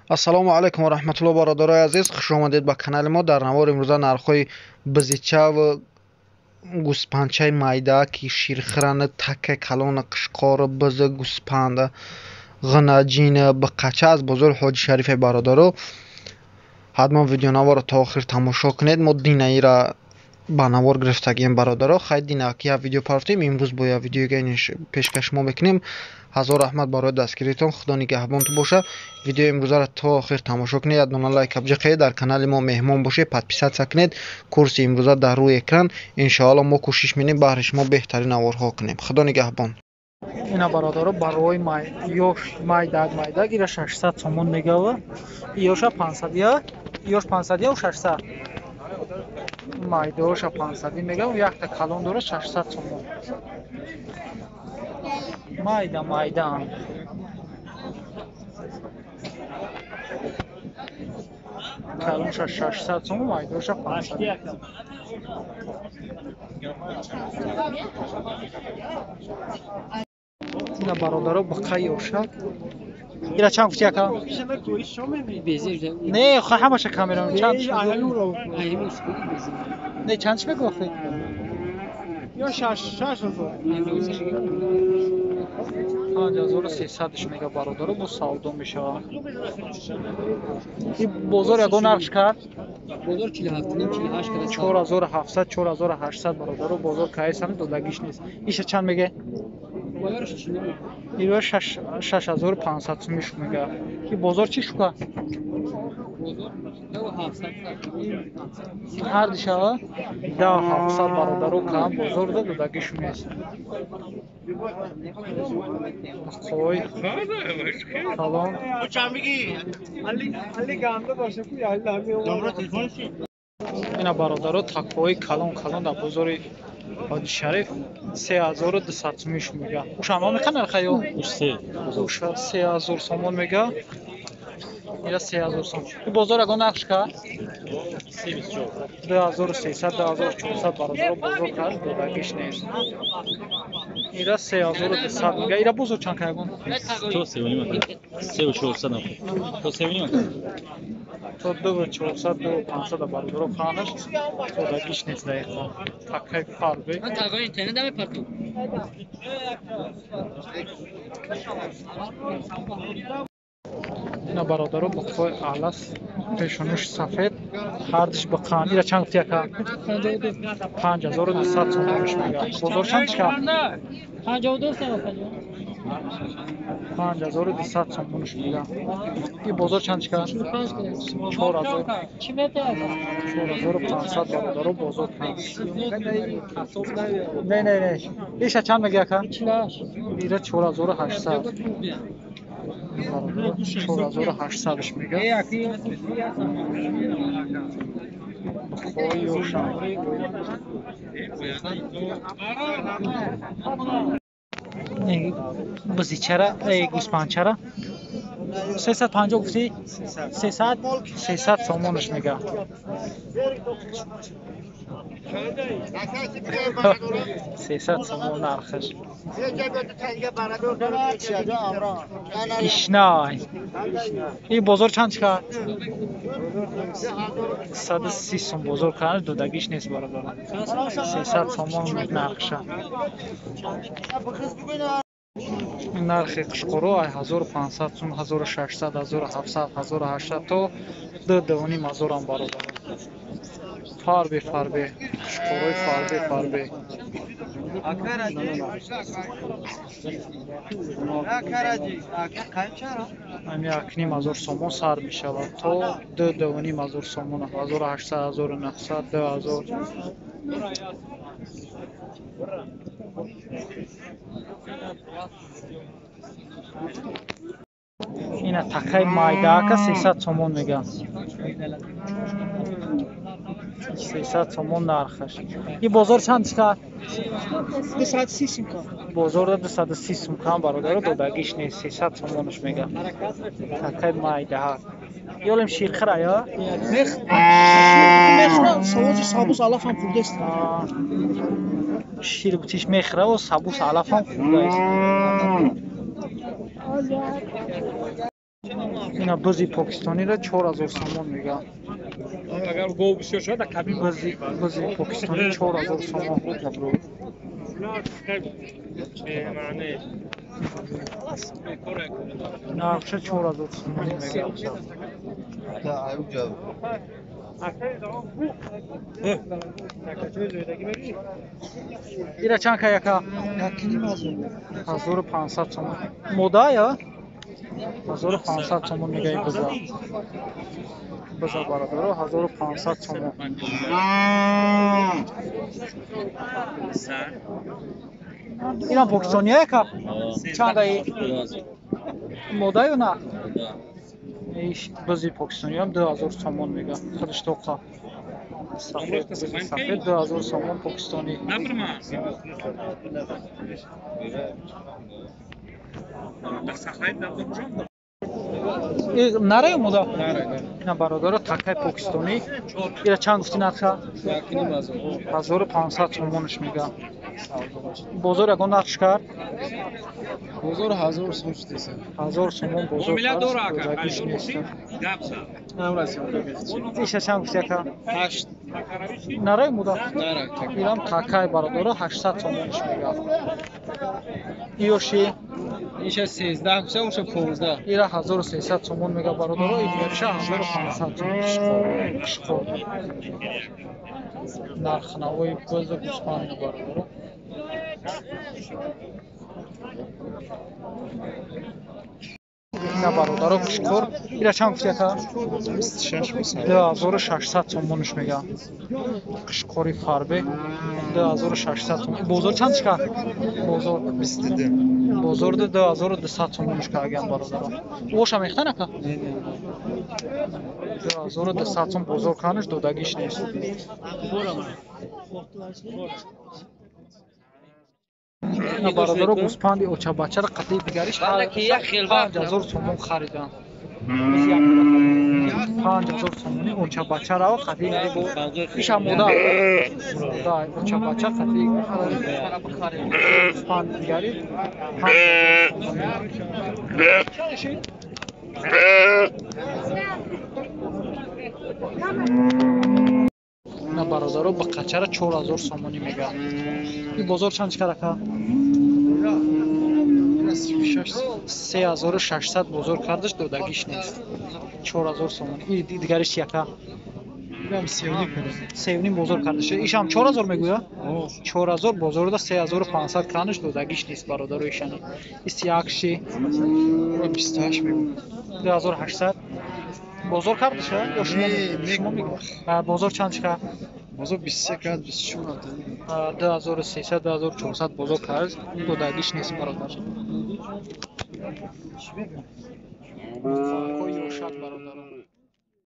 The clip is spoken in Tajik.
Ассалому алайкум ва раҳматуллоҳ бародарои азиз, хуш омадед ба канали мо. Дар навори имрӯза нархҳои бизича ва гӯспандчаи майда, ки ширхӯранд, така калона, қишқора, биза, гӯспанда, ғина, ҷина, биқача аз бозори Ҳоҷи Шарифе бародаро. Ҳатман видеонаворро то охир тамошо кунед. Мо динаира ба навор гирифтагием бародаро. Хай дина ки як видео партоем, имрӯз бо як видеои пешкаш мо мекунем. Ҳазор раҳмат барои дастгиритон, худо нигаҳбонтон бошад. Видеои имрӯзаро то охир тамошо кунед, як дона лайк абҷиқед, дар канали мо меҳмон бошед, подписаться кунед. Курси имрӯза дар рӯи экран. Иншоалло мо кӯшиш менем баҳри шумо беҳтарин наворҳо кунем. Худо нигаҳбон. Ина бародаро, барои ёш майдак майдак ира 600 сомон мегава, ёша 500, ёш 500 ё 600, майдоша 500 мегава, якта калон дора 600 сомон. Майда майда. Калонша 600 сомон, майдоша 500. Ина бародаро, бақа ёшак. Ира чанд гуфти ака? Не, ҳамаша камера. Чанд? Не, чанд чӣ мегуфти? Ё 6000. 5300 мега бародаро, бо савдо мешавад. И бозор ягон нарх кард? Бозор 47, 48 кард. 4700, 4800 бародаро, бозор кайсам додагиш нест. Иша чанд меге? Иро 6500 сумиш мега. И бозор чӣ шука? Ҳар дишава 10700 бародаро, кам бозор да додагиш нест. Қой салом. Ина бародаро, такҳои калон калон дар бозори Ҳоҷи Шариф 3200 сумиш мега. Ушама меқа нарха ё? Уша 3000 сомон мега. Ира 3000 сомон. И бозор ягон нарх кард? 2300, 2400 бародаро бозор кард, додагиш нест. Ира 3200 мега. Ира бозор чанд ка ягон? То 3,5. 3400. То 3,5. То 2400, 2500 бародаро ханаш додагиш нест дақиқо. Такай фарбе. Ина бародаро, бухои алас, пешонуш сафед, ҳардиш биқан. Ира чанд гуфти ака? 5200 сомониш мега. Бозор чанд чика? 5200 сомониш мега. И бозор чанд чика? 4000. 4500 бародаро, бозор канд. Не, не, не. Иша чанд мега ака? Ира 4800. 4800 мега. Бизичара, гӯспанчара 350 гуфти? 300, 300 сомонаш мега. 300 сомон нархаш. Ишнай. И бозор чанд чика? 130 сом бозор кард, додагиш нест бародарон. 300 сомон нархша. Нархи қишқоро 1500 сом, 1600, 1700, 1800 то 2,5 ҳазорам бародарон. Фарбе фарбе, қишқорои фарбе фарбе. Ами 1,5 ҳазор сомон сар мешавад то 2,5 ҳазор сомон, 1800, 1900, 2000. Ина такай майдаака 300 сомон мега. 300 сомон нархаш. И бозор чанд чика? 230 сум. Бозор 230 сум кам бародаро, додагиш нест, 300 сомонаш мега. Такай майдаҳа. Ёлем ширхӯра ё? Мех. Мехра, савози сабус алафам хурдаст. Шир бутиш мехра ва сабус алафам хурдаст. Ина бузи покистониро 4000 сомон мега. Агар гов бисёр шавад, да кабин бузи покистони 4000 сомон. Нархша 4000 сомон мега. Ира чанд каяка? 1500 сомон. Мода я? 1500 сомон мега ин буза. Буза бародаро 1500 сомон. Инам покистония яка? Чанд аи? Мода ё на? Иш бузи покистониям 2000 сомон мега. Худаш тоқа. Сафед, бузи сафед 2000 сомон покистони. Наре мода? Ина бародаро такай покистони. Ира чанд гуфти нарха? 1500 сомонш мега. Бозор ягон нархш кард? Бозор 1000 сом шудеса. 1000 сомон бозор кард. Иша чанд гуфти яка? 8. Наре мода? Наре. Ирам такай бародаро 800 сомонш мега. Иёши? Иша 13 гуфта, уша 15. Ира 1300 сомон мега бародаро, иша 1500 сомон. Қишқор. Нархнавои бузу гӯсфанд бародаро. Ина бародаро қишқор. Ира чанд гуфти яка? 2600 сомонш мега. Қишқори фарбе 2600 сомон. Бозор чанд чика? Бозор 22. Бозорда 2200 сомонш карган бародаро. Оша мехтан ака? 2200 сом бозор канаш додагиш нест. Ина бародаро гӯспанди очабачаро қатъи дигариш 5000 сомон харидан. 5000 сомони очабачаро қатъи иша мода. Да, очабача қатъи гӯспанди дигари 5000 сомон. Ина бародаро ба қачара 4000 сомонӣ мега. Ин бозор чанд чикар ака? 3600 бозор кардаш, додагиш нест. 4000 сомонӣ. И дигариш яка? 3,5 бозор кардаш. Ишам 4000 мегӯя? 4000 бозорда 3500 канаш додагиш нест бародаро ишани. Ис якши 28 мегӯя. 2800 бозор кардаш ё шумо мегӯед? Бозор чанд чика? Бозор 23 кард, 24 кард. 2300, 2400 бозор кард, додагиш нест бародар. Ёшак бародаро.